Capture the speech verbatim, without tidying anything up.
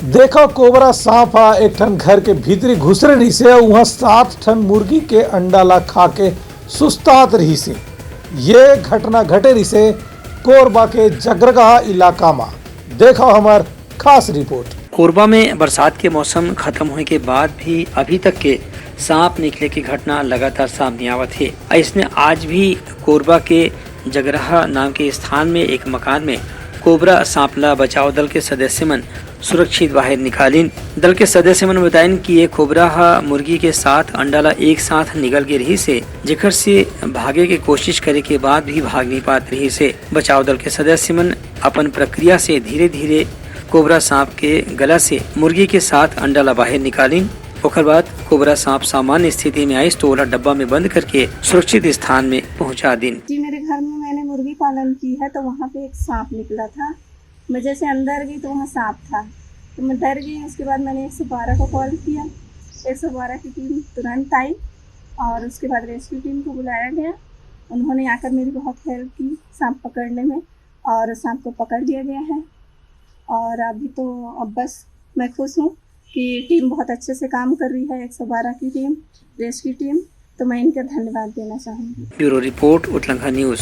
देखो, कोबरा सांप ह एक ठन घर के भीतरी घुसरे रहिसे अउ उहां सात ठन मुर्गी के अंडा ला खा के सुस्तात रहिसे। ये घटना घटे रहिसे कोरबा के जगरगहा इलाका म। देखो हमर खास रिपोर्ट। कोरबा में बरसात के मौसम खत्म होए के बाद भी अभी तक के सांप निकले के घटना लगातार सामने आवत हे। अइसने आज भी कोरबा के जगरहा नाम के स्थान में एक मकान में कोबरा सांप ला बचाव दल के सदस्य मन सुरक्षित बाहर निकालिन। दल के सदस्य मन बताइन कि ये कोबरा ह मुर्गी के साथ अंडा ला एक साथ निगल गे रहिस हे, जेकर से भागे के कोशिश करे के बाद भी भाग नहीं पात रहिस हे। बचाव दल के सदस्य मन अपन प्रक्रिया से धीरे-धीरे कोबरा सांप के गला से मुर्गी के साथ अंडा ला बाहर निकालिन। ओकर बाद कोबरा सांप सामान्य स्थिति में आइस तो ओला डब्बा में बंद करके सुरक्षित स्थान में पहुंचा दिन। जी, मेरे घर में मैंने मुर्गी पालन की है, तो वहाँ पे एक सांप निकला था। मैं जैसे अंदर गई तो वहाँ सांप था, तो मैं डर गई। उसके बाद मैंने एक सौ बारह को कॉल किया, एक सौ बारह की टीम तुरंत आई और उसके बाद रेस्क्यू टीम को बुलाया गया। उन्होंने आकर मेरी बहुत हेल्प की सांप पकड़ने में और सांप को पकड़ लिया गया है। और अभी तो अब बस मैं खुश हूँ कि टीम बहुत अच्छे से काम कर रही है, एक सौ बारह की टीम, रेस्क्यू टीम, तो मैं इनका धन्यवाद देना चाहूँगी। Bureau report, Utlangha news.